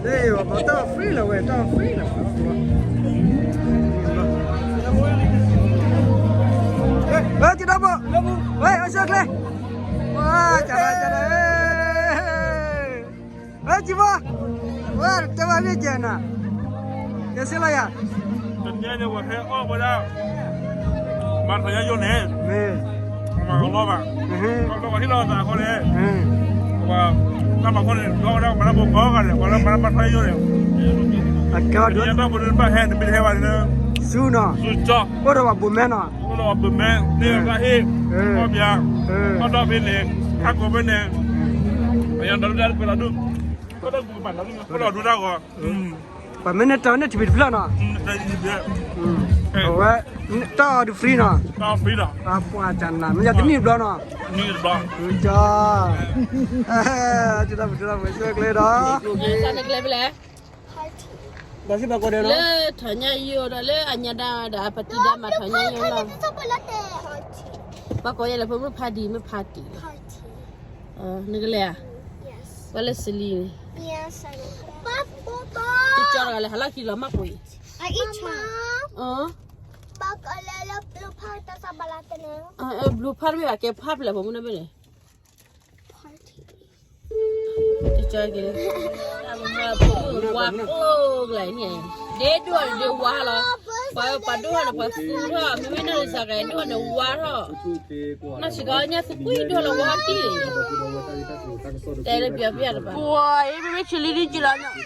တၢ် free လီၤဝဲ တၢ် free လီၤ. ဝဲ ကဒီဘိ ဝဲ အဆၢကျဲ ဝဲ ကဒီကဒီ ဝဲ ကံဘိ ဝဲ တဲဘၣ်မ့ၢ်ကဲနၤ ကဲစ့လီၤယၤ တတဲန့ၣ် ဝဲဟဲအီၣ်ဝဲဒၣ် မၤထီၣ်ညါယိန့ၣ် မၤကလီဘၣ် ကလီဘၣ်ဟံၣ်လီၤသးအဃိန့ၣ် ပှၤတၢ်မၤခီန့ၣ် ဒီဝဲဒၣ်မၤတၢ်ဖိကိးဂၤန့ၣ် ပှၤလၢမၤတၢ်မၤထီၣ်ညါယိန့ၣ် အကဲဝဲဒၣ် တၢ်ဖိန့ၣ်တဘၣ်ဟဲ တမ့ၢ်တဟဲဘၣ်န့ၣ် ဆူနီၤ ဆူကၠီ အိၣ်ဒီးပှၤဘိးမဲနီၤ အိၣ်ဒီးပှၤဘိးမဲ န့ၢ်တၢ်ဟ့ၣ် အီၣ်ဘျါ အီၣ်ဒီးဖဲန့ၣ် ဟးကိးဖဲန့ၣ် အယံၤဒီးဒုၣ်ဒါတပၢၢ်လီၤဒုၣ် ကဒီးပှၤလီၤဒုၣ် ကဒီးဒုၣ်တၢ်ဂီၤ ပှၤမ့ၢ်န့ၢ်တၢ်န့ၢ်ထံၣ်ဖံးတဖျၢၣ်နီၤ အဝဲ တၢ်အီၤဒုး free နီၤ တၢ် free ဒီး ပှၤကနၤ မ့ၢ်ယတနံၣ်တဘျီနီၤ နံၣ်တဘျီ ကၠီ တၢ်ပတၢ်ပှၤဆၢကျဲဒီး ဘၣ်စံးဘၣ်ကီးဒဲးလီၤ လၢထီၣ်ညါယိဒီးလၢအညါဒါဒီးအပတံၤဒါမၤထီၣ်ညါယိလီၤ ပှၤကိးယဲလၢဖိမုၣ်ဖါဒံးမုၣ်ဖါ party နကလဲၤဧါ ပှၤလၢစလံၤန့ၣ် တကီတဂၤလဲၤဟးလီၢ်ခံလီၤမၢ်ပှ့ၤ ဘျူဖါတမ့ၢ်ဘၣ်ကဲဖါဖျဲၣ်ဖိမုၣ်န့ၣ်ဘၣ်န့ၣ် တကီက့ၤ ဝါကျိၤကျဲန့ၣ် ဒ့ဒိၣ်န့ၣ်ဒ့ဝါလီၤ ပှၤပှၤဒိၣ်ထီၣ်န့ၣ် ပှၤသူထီၣ် မ့မ့ၢ်နီၢ်လံၤစးကဲဒိၣ်န့ၣ်ဝါထီၣ် နီၢ်ဆံးကီးညါသကွံၢ်ဒိၣ်လီၤဝါထီၣ်တံၢ်န့ၣ် တဲလၢပျီပျီတပၤ ပှၤ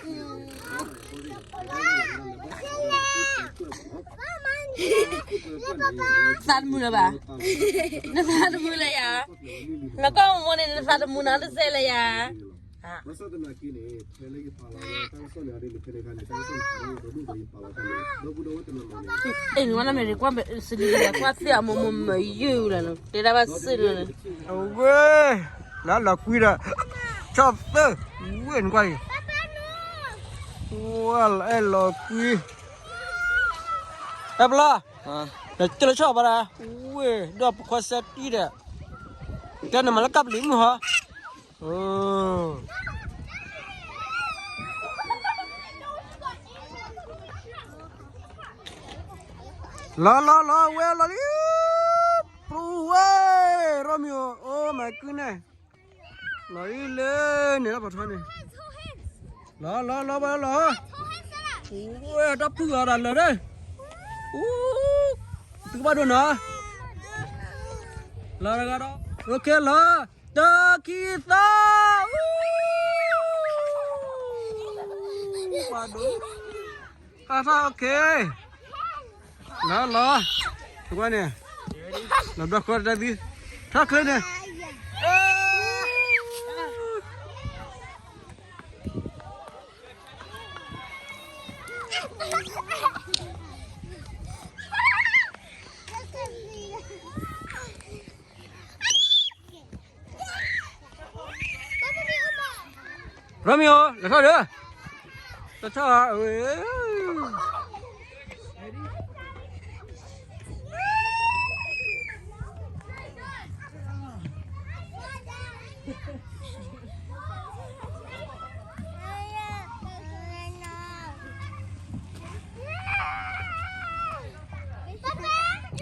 အံၤမ့မ့ၢ်ဆံးလံဒ်ကလီၤ သးတမုာ်လၢၤဘၣ် နသးတမုာ်လၢၤယၤ နကီၢ်မိၢ်န့ၣ် နသးတမုာ်နီတစဲးလၢၤယၤ အ့ၣ် နဝဲနမဲာ်ရကွၢ်စလံၤကွၢ်သ့ၣ်အမိၢ်မိၢ်မၢ်ယုၢ်လၢ်န့ၣ် တဲဒၣ်ဘၣ်စ့ၢ်န့ၣ် အဝဲ လၢလီၤကွံဒီး ဆီၣ်သၢ ဝဲနကွၢ်အံၤ ဝဲအဲၣ်လီၤကွံ တၢ်ပလီၢ် ဒီးကလၢဆီၣ်ဘၣ်ဒၣ် ဝဲဒီးပခွါစဲတံၢ်ဒီး တဲနမၤလၢကပလံၤမုၢ်ဟီ လီၤလီၤလီၤ ဝဲလီၤလံ ပူဝဲ Romeo oh my goodness လီၤအံၤလၢန့ၣ်လီၤပထီန့ၣ် လီၤလီၤလီၤဝဲလီၤ ဝဲတၢ်ဖုၣ်အီၤဒၣ်လၢာ်န့ၣ် သုကဘၣ်ဒိနီၤ လီၤတဂၤဒီး OK လီၤ တၢ်ခံသီ ပှၤဒိ ဟးထီၣ် OK လီၤလီၤ တကွၢ်န့ၣ် လီၤဘျီၣ်ဃီတၢ်သံ ထီၣ်ချ့န့ၣ် Romeo လဲၤထီၣ်ဒီး တထီၣ်ဝဲ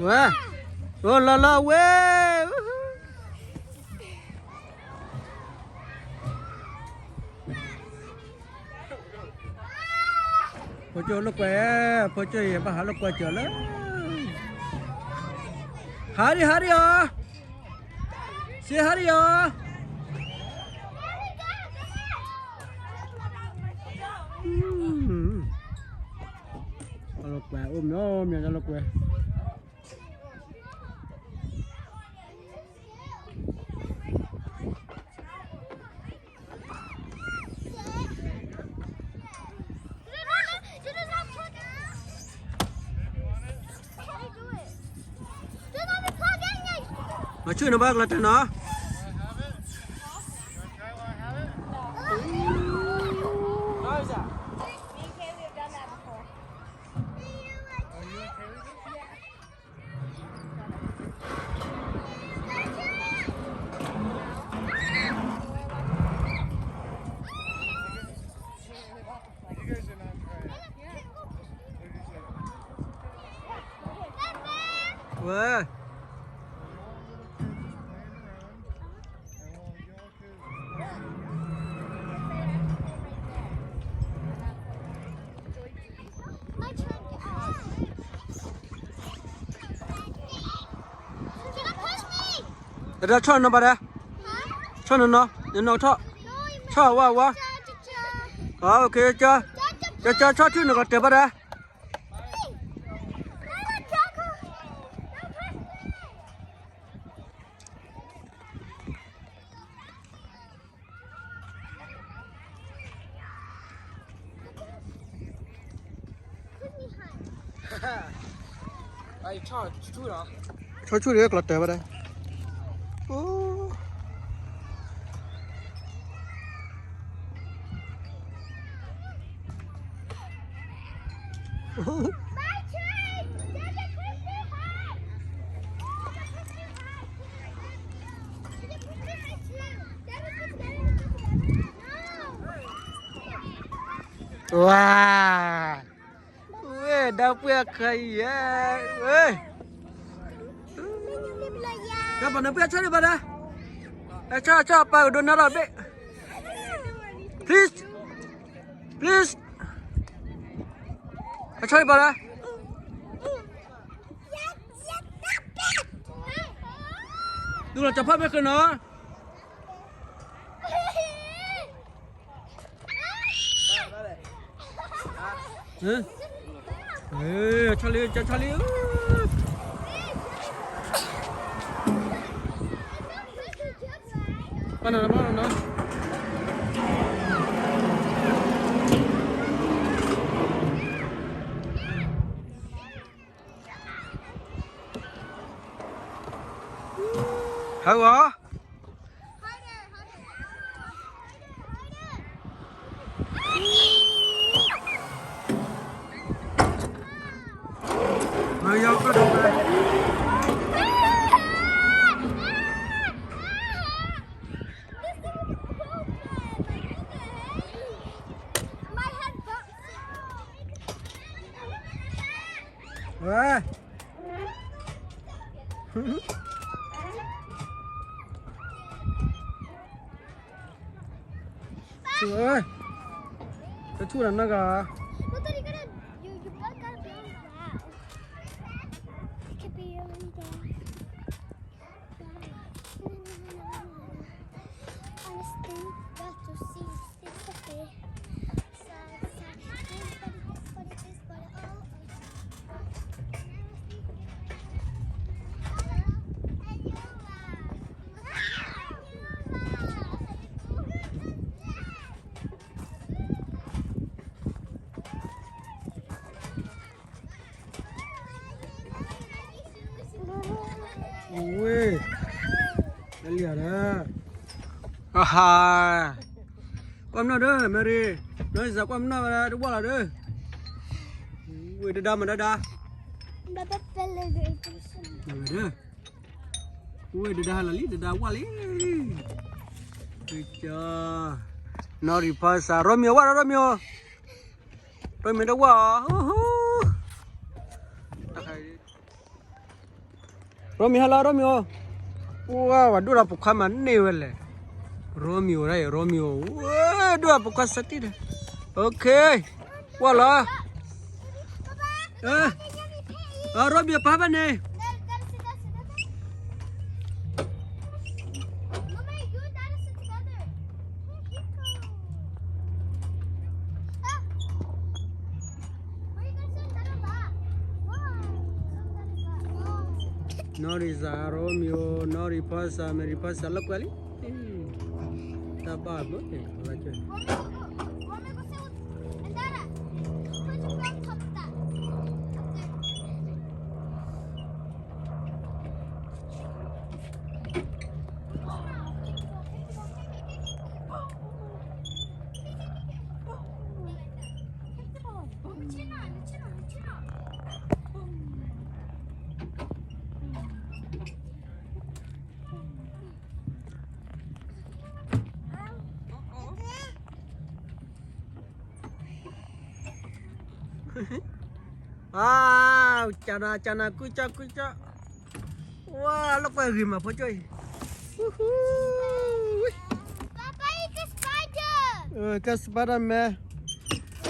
ဝဲ အိၣ်လီၤလီၤဝဲ ဖိကၠိလိာ်ကွဲ ဖိကၠိအံၤ ဘၣ်ဟးလိာ်ကွဲစၢၤလၢ ဟးဒံး ဟးဒံးအီၤ စ့ဟးဒံးအီၤ လိာ်ကွဲ အိၣ်မ့ၢ်မ့ၢ်လိာ်ကွဲ မၤဆူၣ်နဘၣ်ကလီတၢ်နီၤ Are you okay with it? Yeah. ဝဲ တဒါဆီၣ်နီၤဘၣ်ဒဲး, ဆီၣ်နီၤနီၤ, နနီၤထီၣ်, ဆီၣ်ဝါဝါ, ကၠီကၠီဆီၣ်ထူၣ်နကီၢ်တၢၢ်ဘၣ်ဒဲး. ဆီၣ်ဆူၣ်ဒီးကျီၢ်တၢၢ်ဘၣ်ဒၣ်, အိၣ် ဝါ, ဝဲ ဒီပုၢ်ဝဲၢ်ခဲအံၤယဲ, ဝဲ, ဒီးပှၤနပှ့ၤအဆီၣ်ဒံးဘၣ်ဒၣ်, အဆီၣ်အဆီၣ်ပာ်ကဒိနၤလီၤဘ့ၣ်, please, please, အဆီၣ်ဒံးဘၣ်ဒၣ်. ဒူလီၤကၠီဖးမ့ၢ်ဃ့နီၤ, ဆီၣ်လံ ကၠီဆီၣ်လံ, ပှၤနီၤနီၤနီၤ ဟဲဂီၤ, မၤယီၤကဒီးဝဲ, My head bumps. ဝဲ ဝဲ, တထူၣ်လီၤနီၢ်ဂၤ, Ui, lelya da. Aha. ကွၢ်မနီၣ်ဒီး Mary, နီၢ်စၤ ကွၢ်မနီၣ်ဝဲဒၣ်တဝၢ်လီၤဒီး. Ui, ဒဒါမးဒဒါ. ဝဲဒၣ်. Ui, ဒဒါဟဲလီၤလံ ဒဒါဝၢ်လံ. နီၢ်ရံၤဖီစး Romeo ဝၢ်ဒီး Romeo. Romeo တဝၢ်အီၤ. Romeo ဟဲလီၤ Romeo. ဝၢ် ဝဲဒိၣ်ဒီးပိာ်ခွါမၤန့ၢ်ဝဲလဲၣ်. Romeo ဒၣ်အံၤ Romeo ဝဲဒိၣ်ဒီးပိာ်ခွါစတံၢ်ဒီး. Okay. ဝၢ်လီၤ. Romeo ပာ်ဘၣ်န့ၣ်. Norris အ Romeo, Norris ဖီစး Mary ဖီစး လၢကွဲးလံ. တၢ်ဘၣ်ဘၣ်န့ၣ် လၢကွဲး Wow, ကနၤ ကနၤ ကုကၠီ ကုကၠီ. ဝါ, လီၢ်ကွဲဂ့ၤမးဖိကၠီအံၤ, ကဲ Spider-Man,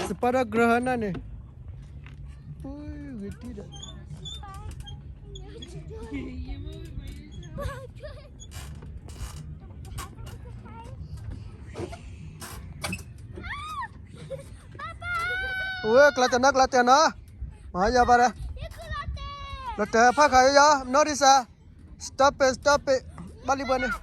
Spider-Gwen နၢ်န့ၣ်, ဂ့ၤတံၢ်ဒီး ဝဲ ကျးတၢၤနီၤ ကျးတၢၤနီၤ, မၤယၤဘၣ်ဒီး, လီၤတဲာ်ဖးခးယီၤ နီၢ်ဒံးစၢ်, stop it, stop it, ဘၣ်လံဘၣ်န့ၣ်.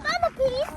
Mama, please.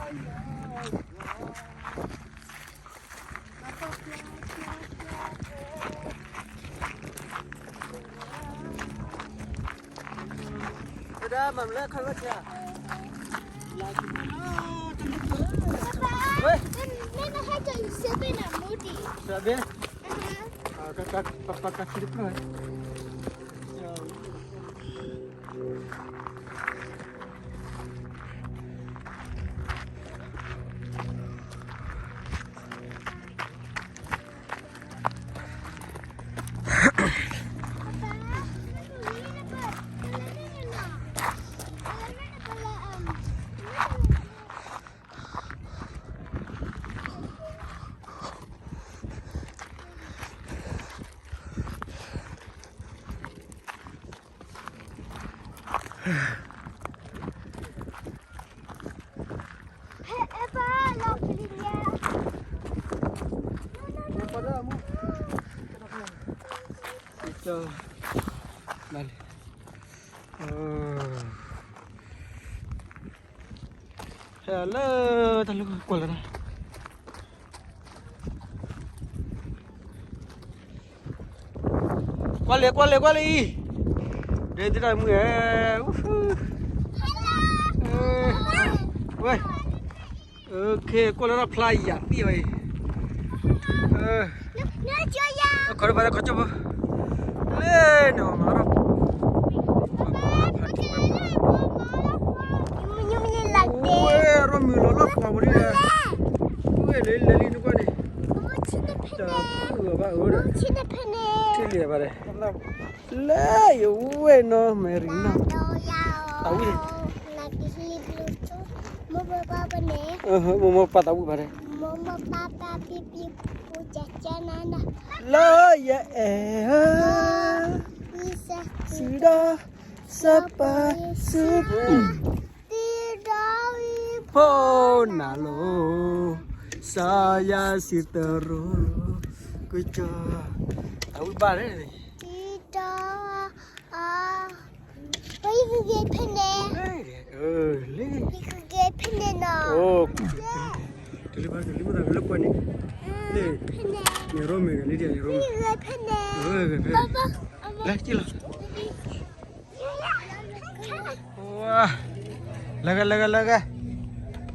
ဟဲလၢတၢ်လၢကွၢ်လၢ်တၢ် ကွၢ်လဲၣ် ကွၢ်လဲၣ် ကွၢ်လၢအံၤ, ဒ်တၢ်မုၢ်ဧၢ, ဝဲ, ကွၢ်လၢတၢ်ဖျါယၤသံဝဲအံၤ, ခီတဘၣ်လၢခီကၠိဖိ, လၢန့ၣ်မၤထီၣ်, ဝဲအရီၣ်မုၢ်လီၤလီၢ်ဖးဝဲဒၣ်, ဝဲလဲၤလံနကွၢ်န့ၣ်, တၢ်ဖုၣ်အဘၣ်အၢဒီး, ထံၣ်လံဘၣ်ဒီး, လၢယဝဲနီၢ်မဲရံနီၢ်, တၢ်ဝံၣ်န့ၣ်, မိၢ်မိၢ်ပၢ်ပၢ်သးဝံၣ်ဘၣ်ဒီး, လၢယအဲၣ်ဧၢ, စံးဒီး စီၤပၤစံး ဖိနၤလီၤ, စီၤယၤစံးတရိၤ, ကစၢ်, တၢ်ဝံၣ်ဘၣ်န့ၣ်, ယကဂဲၤဖဲန့ၣ်, လံ, ယကဂဲၤဖဲန့ၣ်နီၤ, တလံဘၣ်တလံဘၣ်လၢကွၢ်န့ၣ်, န့ၣ်ရိမ့ၤဂ့ၤလံဒီးန့ၣ်ရိမ့ၤ, လဲၤက့ၤလီၤ, လၢက့ၤလၢက့ၤလၢက့ၤ,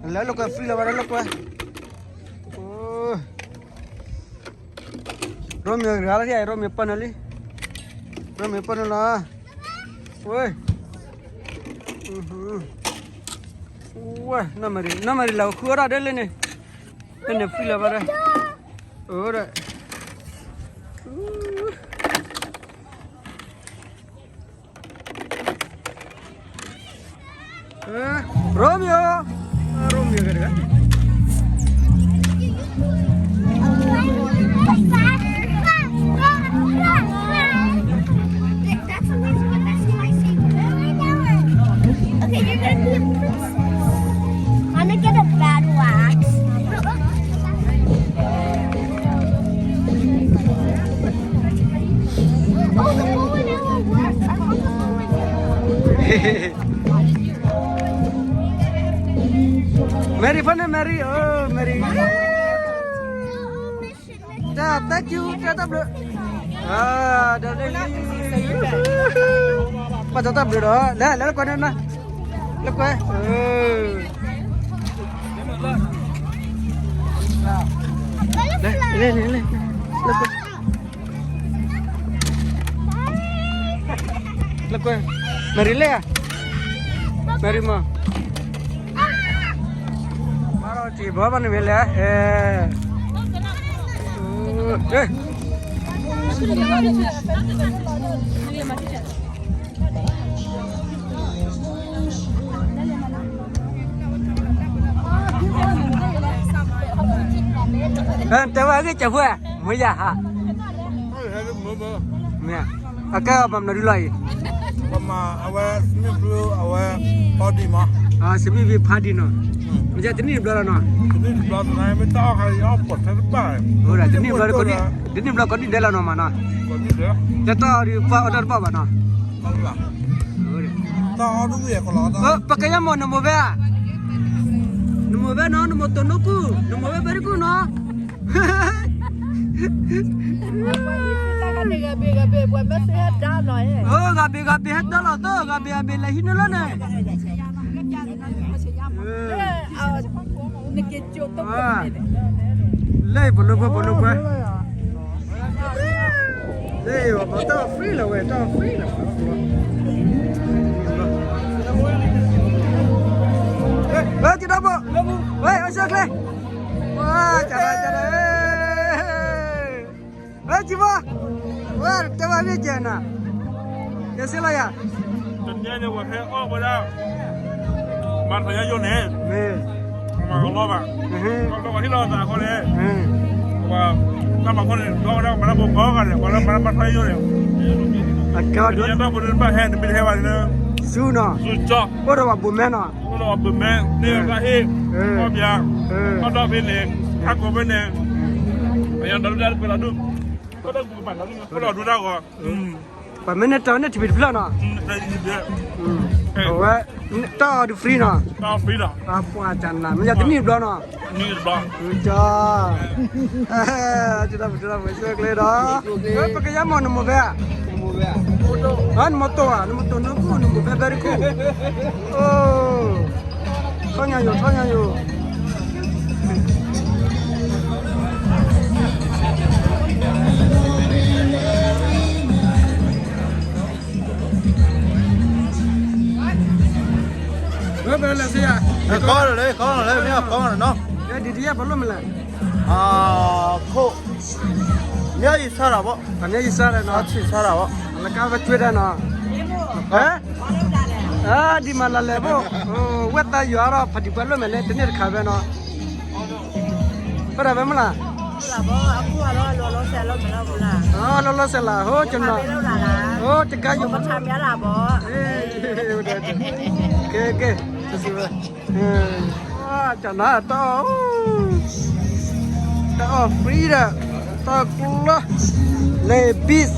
လၢလီၢ်ကွဲ free လီၤဘၣ်လၢလီၢ်ကွဲ, ရိမ့ၤဂ့ၤလံဒီး ရိမ့ၤပၢၢ်နၤလံ, ရိမ့ၤပၢၢ်နၤလီၤ, ဝဲ, ဝဲ, နီၢ်မဲရံ နီၢ်မဲရံ လၢဃုအီၣ်တၢ်ဒ်လဲၣ်န့ၣ်, ဖဲန့ၣ် free လီၤဘၣ်ဒီး, အၢဒီး, ရိမ့ၤ, ရိမ့ၤဂ့ၤတဂၤ. Okay, you're gonna be a princess. I'm gonna get a bad wax. Oh, the bow and arrow works. I want the bow and arrow. Mary, phone Mary. Oh, Mary. Thank you, တၢ်ဘျုး, ဒီးလၢလံ, ပှၤတၢ်ဘျုးဒီး လဲၤ လဲၤလၢကွဲန့ၣ်, လၢကွဲ, လဲၤ, လဲၤ, လဲၤ, လဲၤကွဲ, လဲၤကွဲ, Mary လဲၤဧါ, Mary မၤ, မၤဒီး တံၤဘီဘၣ်န့ၣ်မ့ၢ်လဲၣ်, အဲ, တဲဝဲအဂ့ၢ်ကၢၤဖိ, မ့ၢ်ယၤဟး, မ့ၢ်, အကဲအီၤပှၤမနုၤဒ်လီၤအံၤ, အဝဲ, အဝဲ, ဖါဒံးနီၤ, မ့ၢ်တနံၣ်တဘျီလီၤနီၤ, တနံၣ်တဘျီ, တနံၣ်ဘျီကိးဒံၣ်ဒဲးလီၤနီၤမးနီၤ, တၢ်တီအီၤဒုးပှၤအီၣ်တၢ်တဘၣ်ဘၣ်နီၤ, ပကယဲၢ်မိၢ်နမိၢ်ဖဲ, နမိၢ်ဖဲနီၤ, နမိၢ်တိၢ်နီၢ်ကူၣ်, နမိၢ်ဖဲဖဲတကူၣ်နီၤ ဂၤဘ့ၣ်ဂၤဘ့ၣ်ဟဲတၢ်လီၤသီ, ဂၤဘ့ၣ်ဂၤဘ့ၣ်လဲၤဟံးန့ၢ်လီၤန့ၣ်, လၢပလိၣ်ဖိပလိၣ်ဖိ, လၢပတၢ် free လီၤဝဲ, တၢ် free လီၤဝဲ, လၢကဒီဘိ, ဝဲအဆၢကျဲ, ဝဲ, ကဒီ, ဝဲကံဘီ, ဝဲတဲဝဲမ့ၢ်ကဲနၤ, ယစ့လီၤယၤ, တနံၤညါဝဲဟဲအီၣ်ဝဲဒၣ်, မၤထီၣ်ညါယိၣ်န့ၣ်, မ့ၢ်, မၤကလီဘၣ်, ပှၤဟံၣ်လီၤသးအဃိန့ၣ်, ပှၤ, တၢ်မၤခိၣ်န့ၣ် ဒီဝဲဒၣ်မၤတၢ်ဖိကိးဂၤဒဲး, ပှၤလၢမၤတၢ်မၤထီၣ်ညါယိၣ်န့ၣ်, အကဲဝဲဒၣ်, တၢ်ဖိန့ၣ်ဘၣ်ဟဲန့ၣ် မ့ၢ်တဟဲဘၣ်န့ၣ်လၢ, ဆူနီၤ, အိၣ်ဒီးပှၤဘိးမဲနီၤ, အိၣ်ဒီးပှၤဘိးမဲ, န့ၢ်ဘၣ်ဟ့ၣ်, အီၣ်ဘျါ, အီၣ်ဒီးဖဲန့ၣ်, ဟးကိးဖဲန့ၣ်, ပယီၤဒီးဒုၣ်ဒါတပှဲၤလီၤဒုၣ်, ပှဲၤလီၤဒုၣ်တၢ်ဂီၤ, ပှၤမ့ၢ်န့ၢ်တၢ်န့ၢ်ထံဖံးတဖျၢၣ်နီၤ, အဝဲ, တၢ်အီၤဒုး free နီၤ, ပှၤတနၤ မ့ၢ်ယၤတနံၣ်တဘျီနီၤ, ကၠီ, တၢ်ပတၢ်ပှဲၤဆၢကျဲဒီး, ပကယဲၢ်မိၢ်နမိၢ်ဖဲ, နမိၢ်တိၢ်ဧါ, နမိၢ်တိၢ်နီၢ်ကူၣ် နမိၢ်ဖဲဖဲတကူၣ်, အိ, ထီၣ်ညါယိာ် ထီၣ်ညါယိာ် ဝဲပလဲၤစ့ယၤ, ကီလၢ ကီလၢ မ့ၢ်ကီလၢနီၤ, ဒ်တယဲၢ်ပလိၣ်မလဲၣ်, ခိၣ်, မ့ၢ်ယဆါတၢ်ဘၣ်, မ့ၢ်ယဆါတၢ်နီၤ, ဆါတၢ်ဘၣ်, လၢကါဝဲကွ့တၢ်နီၤ, ဟဲ, ဒ်မၤလၢလဲၤဘၣ်, ဝဲသးယွၤဒီး ဖးဒံးပှၤလိၣ်မဲာ်လဲၣ် တန့ၢ်တခါဖဲနီၤ, ဖဲဒၣ်ဖဲမုၢ်လၢ်, လီၤလီၤဆဲးလၢ် ဟိကနီၤ, ဟိတကါယိာ်မး, ကဲကဲ, ကနၤ တၢ်အီၣ်, တၢ်အီၣ် free ဒီး, တၢ်ကျီ, လၢ beach,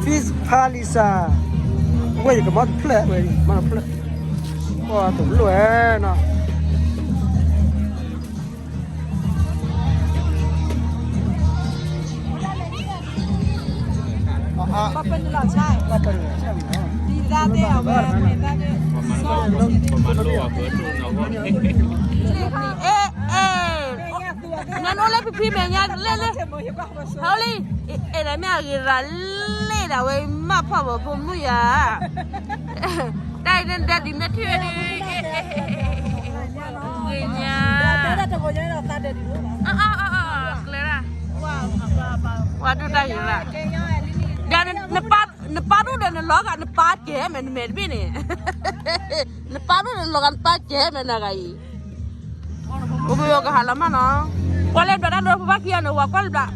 beach palace, ဝဲယကမၤတဖျၢၣ်ဝဲ, မၤတဖျၢၣ်, ပှၤတလိၣ်ဝဲနီၤ နအိၣ်လၢဖံဖံမဲာ်ညါလဲၣ်လဲၣ်, ဟီလံ, အဲၣ်ဒၣ်မ့ၢ်အဂ့ၤသးလဲၣ်ဒၣ်ဝဲ မၢ်ဖီၣ်ဘၣ်ဖိမုၣ်ယၤ, တၢ်အံၤန့ၣ်ဒ်ဒ်မဲာ်ထံၣ်ဝဲဒ်, ဂ့ၤညါ, ကျဲဒၣ်, ပှၤဒိၣ်တၢ်ဂ့ၤလၢ, ဒီး, နပာ်ဒိၣ်ဒီးနလီၤဂာ်နပာ်ကဲမဲာ်နမဲာ်တဘ့ၣ်န့ၣ်, နပာ်ဒိၣ်ဒီးနလီၤဂာ်နပာ်ကဲမဲာ်နဂၤအံၤ ပမ့ၢ်ကဟးလီၤမးနီၤ, ကွၢ်လၢဘျးတၢ်ဒိဖိဘၣ်ခံဂၤန့ၣ် ဝၤကွၢ်လၢဘျး,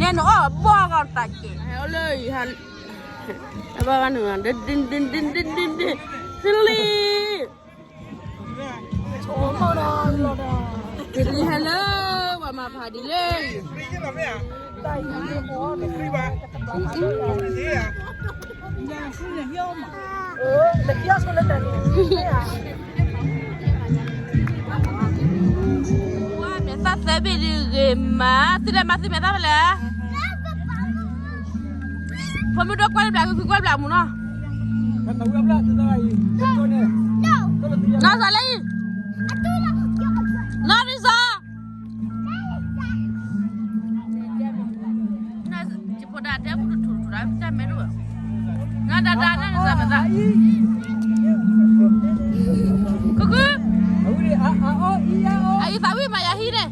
နဲနအီၣ်ဘီၣ်ဂီၢ်တၢ်ကဲ, ဟဲလၢ, ဟဲဘၣ်ဘၣ်နုၤ, ဒ်ဒ်ဒ်ဒ်ဒ်ဒ်, သလံ, သလံဟဲလၢ, ပှၤမၤဖးဒ်လဲၣ် မဲာ်သၣ်သၢဘ့ၣ်ဒ်ဂ့ၤမး, သုလဲၤမၤသုမဲာ်သၣ်ဖဲလဲၣ်, ဖိမုၣ်ဒိၣ်ကွၢ်လၢဘျး ကွၢ်လၢဘျးမူနီၤ, နီၢ်စၤလၢအံၤ, နီၢ်ရံစၤ ယဖိဒါတဲပူတထူၣ်ထူၣ်ဒါတၢ်မဲဒိၣ်, နဒါဒါန့ၣ်နစၤမသး, အအံၤသးဝံၣ်မၤယၤဟံးန့ၣ်,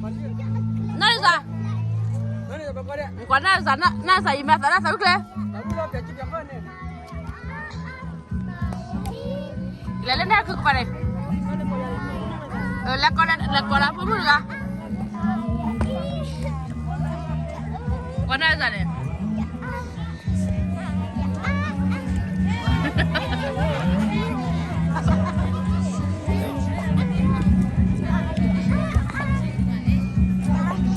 နၢ်စၢ်, ကွၢ်နၢ်စၢ်, နၢ်စၢ်အံၤမၤသးနၢ်သးဝံၣ်ကျဲ, လဲၤလၢန့ၣ်ခုကပၤန့ၣ်, လဲၤကိးလၢဖိမုၣ်တဂၤ, ကွၢ်နၢ်စၢ်န့ၣ်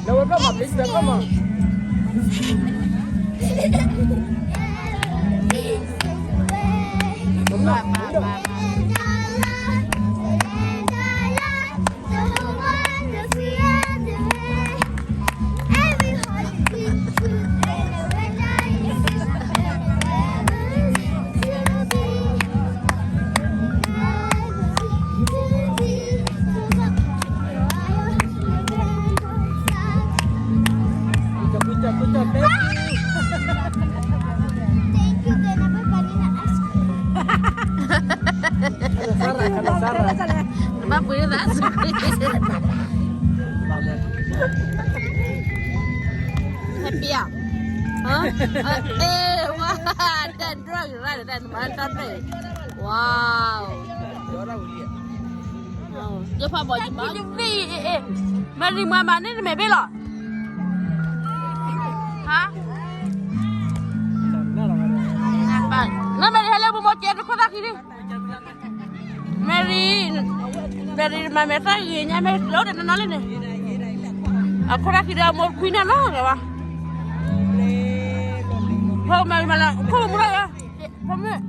လဲၤဝဲဖျၢၣ်မး please လဲၤဖျၢၣ်မး. Thank you, then I put vanilla ice cream. Sara, sara. Ba puede dar su. Happy อ่ะ. Huh? Eh, wow. That drug, right? That man, that drug. Wow. ယဖးဘီၣ်ယဘီၣ်, မ့ၢ်ရံမၤမၤန့ၣ်တမ့ၢ်ဘ့ၣ်လီၤ. ဟါ, နမ့ၢ်ရံဟဲလၢမိၢ်မိၢ်ကဲတခိၣ်သၣ်ခံလံ. မ့ၢ်ရံ, မ့ၢ်ရံမၤမဲာ်သၣ်ဂ့ၤညါ မ့ၢ်လီၤတနီၤနီၤလံန့ၣ်, အခိၣ်သၣ်ခံဒီးမိၢ်ခွံန့ၣ်လီၤဝဲ, ဖိမ့ၢ်ရံမၤလၢခိၣ်မူလီၤ, ဖိမ့ၢ်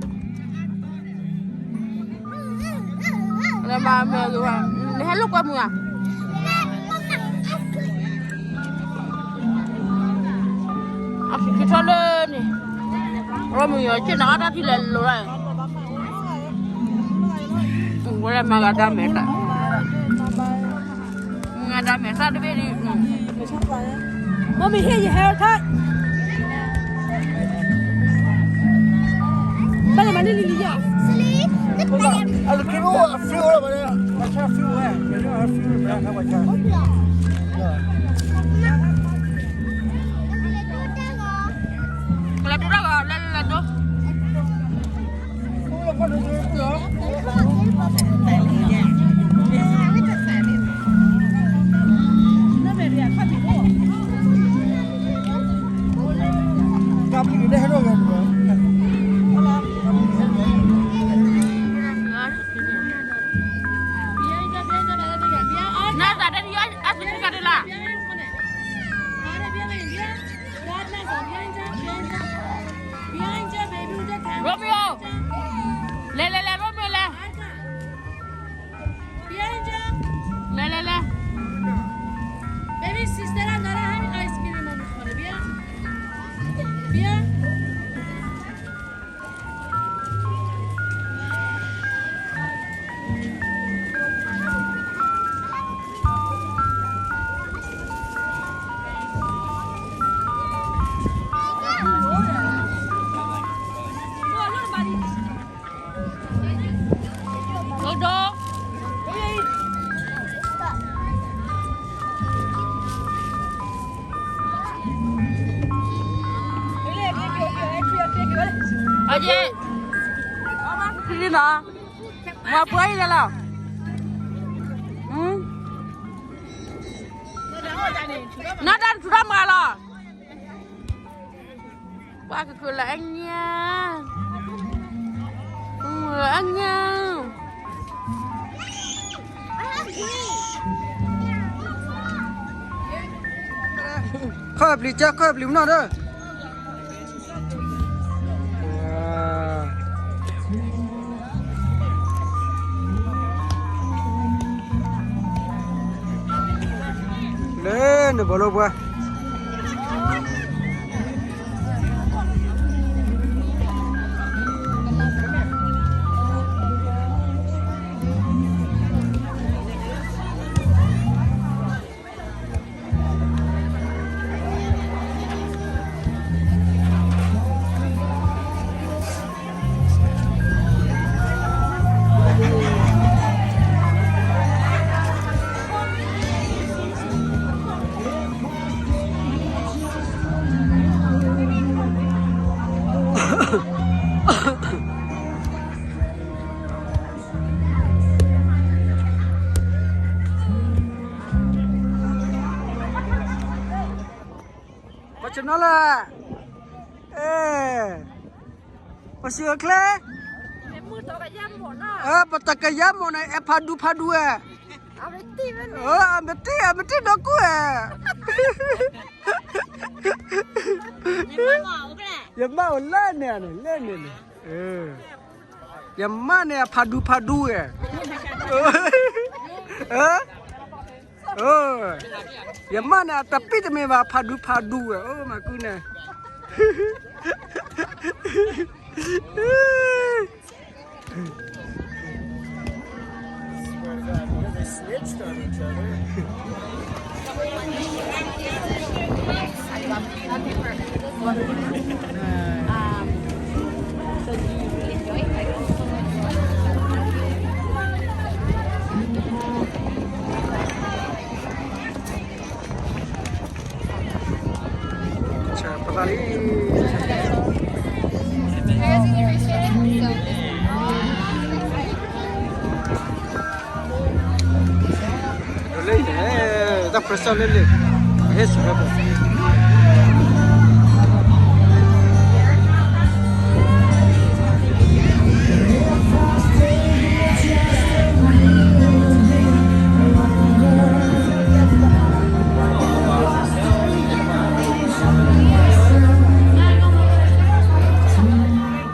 လၢမၤမ့ၢ်ဂ့ၤဝဲ, နဟဲလိာ်ကွဲမုာ်ဧါ. အခံထီၣ်လၢန့ၣ်, ရိမ့ၤယီၤ ဆ့ၣ်နီၤအါတၢ်ထံလဲၤလိၤလီၤ, ဝဲလၢမၤဂၤဒါမဲာ်သၣ်, မၤဂၤဒါမဲာ်သၣ်တဘ့ၣ်ဒ် Mommy, here your haircut. Bala mani lili ya. Hold on. I'll give you a few over there. Watch out, few over there. You know, a few over there. Watch out. Yeah. ကလၤတူၢ်တၢ်ဂီၤ လဲၤလဲၤလဲၤဒိ Romeo,လဲၤလဲၤလဲၤ Romeo လဲၤ, လဲၤလဲၤလဲၤ, baby sister အနၢ်ဟဲ ice cream မမီၤန့ၣ် ဘီ, ဘီ. အက့, လံနီၤ, မၤပှဲၤအံၤလၢလီၤ, နီၢ်တၢ်နထူၣ်ထီၣ်မၤလီၤ. ပှၤကကလၢအညါ, အညါ, ခီၣ်ပျံၤကၢ ခီၣ်ပျံၤမနီၤဒီး လၢနဘီလိပှၤ Hello. လၢ, အဲ, ပစံးအချ့, ပတကယၤမီၢ်န့ၣ် အဲဖးဒူဖးဒူဝဲ, အမတ့ၢ် အမတ့ၢ်ဒီးကူဝဲ, ယမါအိၣ်လၢန့ၣ်န့ၣ် လၢန့ၣ်န့ၣ်, ယမါန့ၣ် အဖးဒူဖးဒူဝဲ, ယမါန့ၣ် အတပံၢ်တမ့ၢ်ဘၣ် ဖးဒူဖးဒူဝဲ, အိၣ်မၤကူန့ၣ် လၢအံၤန့ၣ် တၢ်ပြၢဆၢလၢလၢ အဟဲစူၤဝဲပှၤ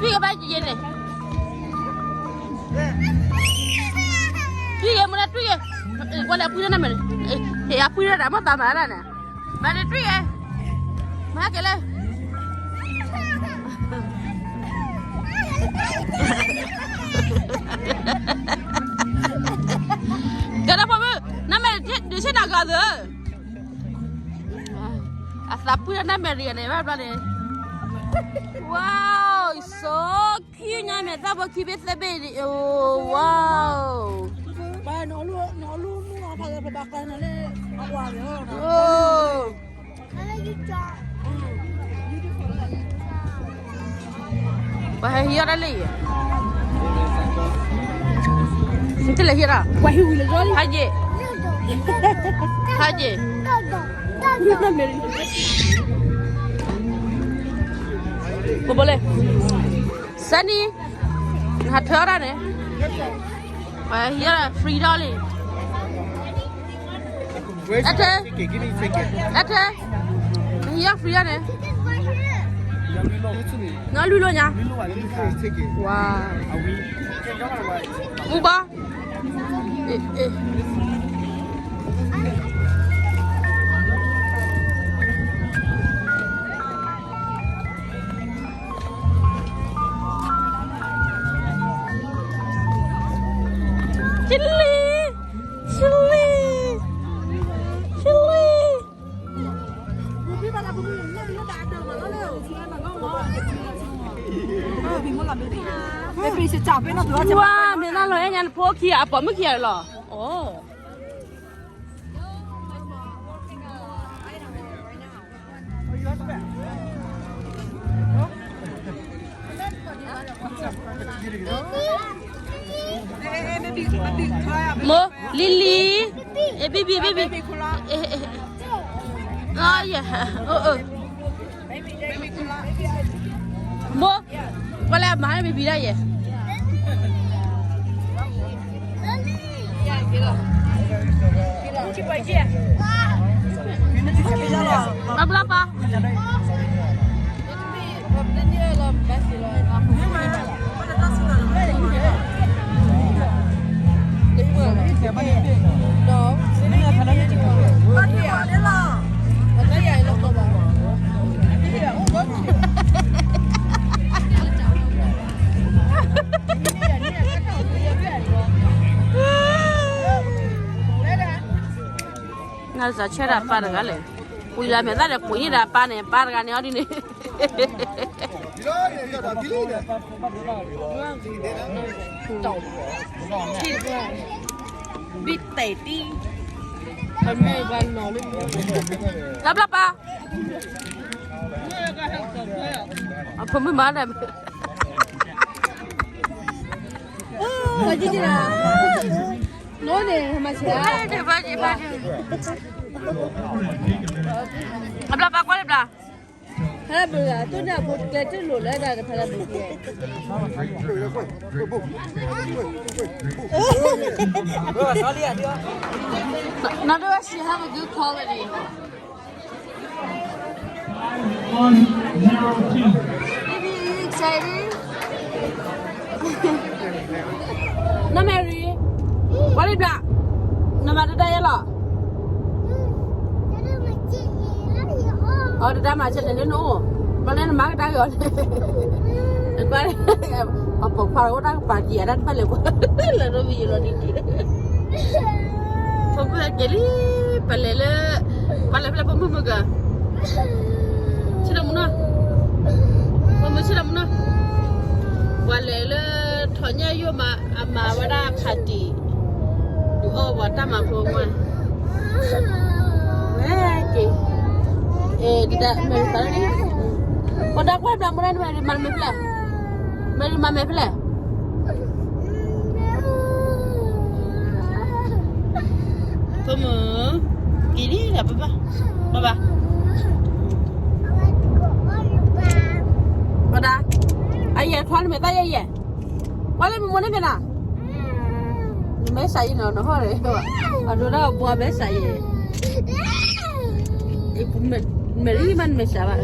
တွံၢ်ကဘၣ်ယဲန့ၣ်, တွံၢ်ကမူလၢတွံၢ်က, ကွၢ်လၢအပှံၢ်တၢ်နၢ်မဲာ်န့ၣ်, ဟဲအပှံၢ်တၢ်တၢ်မ့ၢ်သးမၤတၢ်န့ၣ်, မၤလၢတွံၢ်က, မၤက့ၤလၢ ကဲဒီးဖိမုၣ်, နမဲာ်ဒုးဆ့ၣ်နီၤကီးသၢ, အသးပှံၢ်တၢ်နမဲာ်ဒုးန့ၣ် ဘၣ်ဘျီန့ၣ်, wow, so cute ညါမဲာ်သၣ်ဖိခံဘ့ၣ်သၢဘ့ၣ်, wow, ပှၤဟဲဟံးအီၣ်တၢ်လၢယဲ, နတလဲၤဟံးတၢ်, ဟးယ့ၣ်, ဟးယ့ၣ်, ဘိဘိလဲၣ်, စဲနံၤ, နဟးထၢအီၣ်တၢ်န့ၣ်, ပှၤဟံးအီၣ် free ဒီးလံ အထဲ, အထဲ, နဟံးအီၣ် free န့ၣ်, နီၢ်လွံၢ်လိာ်ညါ, wow, မူဘီ, ချစ်လီ, ချစ်လီ, ချစ်လီ, ဝါ မ့ၢ်တၢ်လီၤအဲၣ်ညါနဖိခံဂၤ အပိာ်မုၣ်ခံဂၤလီၤ, အိ မိၢ်, လံလံ, အ့ ဘံဘံ ဘံဘံ, အ့ အ့ အ့ အ့ မိၢ်, ကွၢ်လၢအမၤလၢဘံဘံဒၣ်ယဲ, အဘျီပၢ် နစးဆဲဒၣ်ပၢ်တဂၤလဲၣ်, ကွံာ်လၢမဲာ်သၣ်ဒီး ကွံာ်ယဒၣ်ပၢ်န့ၣ် ပၢ်တဂၤန့ၣ်အီၤဒ်န့ၣ်, ဘံတဲတံ, တဘျီပၢ်, အဖိမုၣ်မၤဒၣ်, အဘျီပၢ်ကွၢ်လၢဘျီ ဖဲဘုဂၤ သူၣ်န့ၣ်အဖိတကျဲတလိာ်လၢဒၣ်တဖဲလၢဘုဂၤ Not that she have a good quality. Baby, you excited? နမဲရံ, ဝဲလံဘျး, နမၤတဒါယဲလီၤ. အတဒါမၤ challenge န့ၣ်နအိၣ်, ဘျီန့ၣ်နမၤကဒါက့ၤအီၤန့ၣ်, အပိာ်ခွါအိၣ်တၢ်ကပၤကံၤအတၢ်တဖၣ်လဲၣ်ပှၤ, လၢဒိမံယလီၤဒ်က့ၤ, ဖိမုၣ်က့ၤလံ, ပလဲၤလၢ, ပလဲၤဖဲလဲၣ်ဖိမုၣ်မုၢ်က, ဆ့ၣ်နီၤမူနီၤ, ဖိမုၣ်ဆ့ၣ်နီၤမူနီၤ, ပှၤလဲၤလၢ ထီၣ်ညၣ်ယိၣ်မး အမၤဝဲဒၣ်ခးတံၢ်, ဒုးအီၣ်ပှၤတၢ်မၤဖိမုၣ်, ဝဲက့ၤ, ဒ်မဲရံၤသးလၢန့ၣ်, ပှၤဒါကွၢ်ဘျးမူနီၤ မဲရံၤမၤမဲာ်ဖဲလဲၣ်, မဲရံၤမၤမဲာ်ဖဲလဲၣ်. ဖိမုၣ်, က့ၤလံလၢပဘၣ်, ဘၣ်ဘၣ်, ပဒါ, အယဲၢ်ထွါလၢမဲာ်သၣ်ယဲၢ်ယဲၢ်, ကွၢ်လၢမ့ၢ်မိၢ်န့ၣ်မ့ၢ်နၤ, နမဲာ်ဆှးယံၤနီၤ နဟီၣ်ရ့ၣ်, အဒိဒၣ်အဘှါမဲာ်ဆှးယံၤ, မဲာ်လံမးနမဲာ်ဆှးဘၣ်,